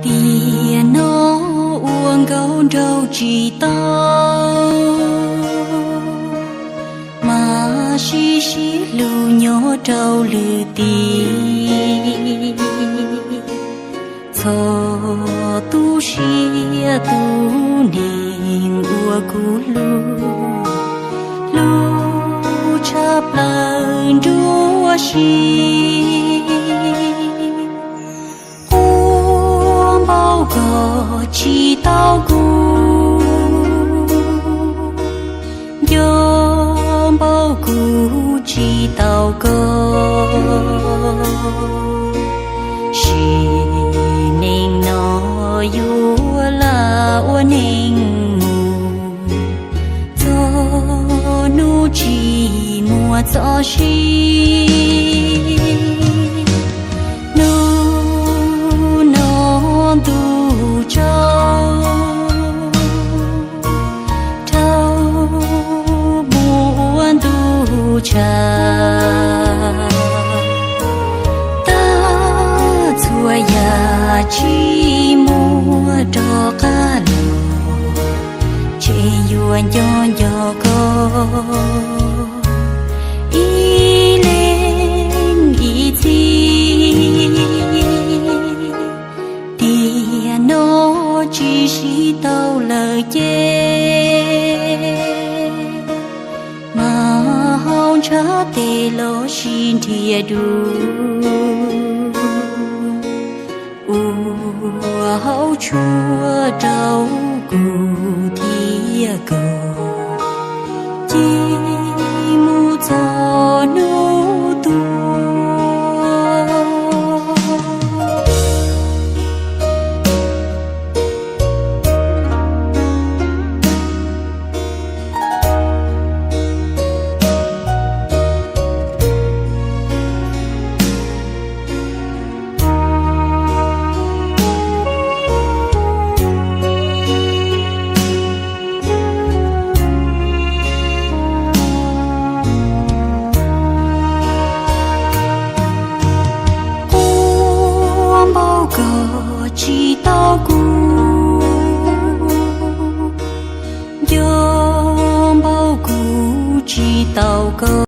Tiam no ua nkauj nraug tsis tau, mas sib sib hlub nyob rau lwm tim. Txhob tu siab tus neeg uas kuv hlub, hlub tshaj plaws nruab si. Quaj npaum koj tsis tau kuv, nco npaum kuv tsis tau koj. Sim neej no yuav lam ua neej mus, txog hnub tsis muaj txoj sia. Hnub no ntuj tsaus, rau mus ua ntuj tshav, tag txhua yam tsis muaj rov qab los, ces yuav nco nco koj ib leeg ib txhis. Tiam no tsis sib tau lawm ces, mas haus ntshav tes los sib nrhiav dua, ua hauv tshuaj rau kuv thiab koj, cia mus txog hnub tuag. Quaj npaum koj tsis tau kuv, nco npaum kuv tsis tau koj.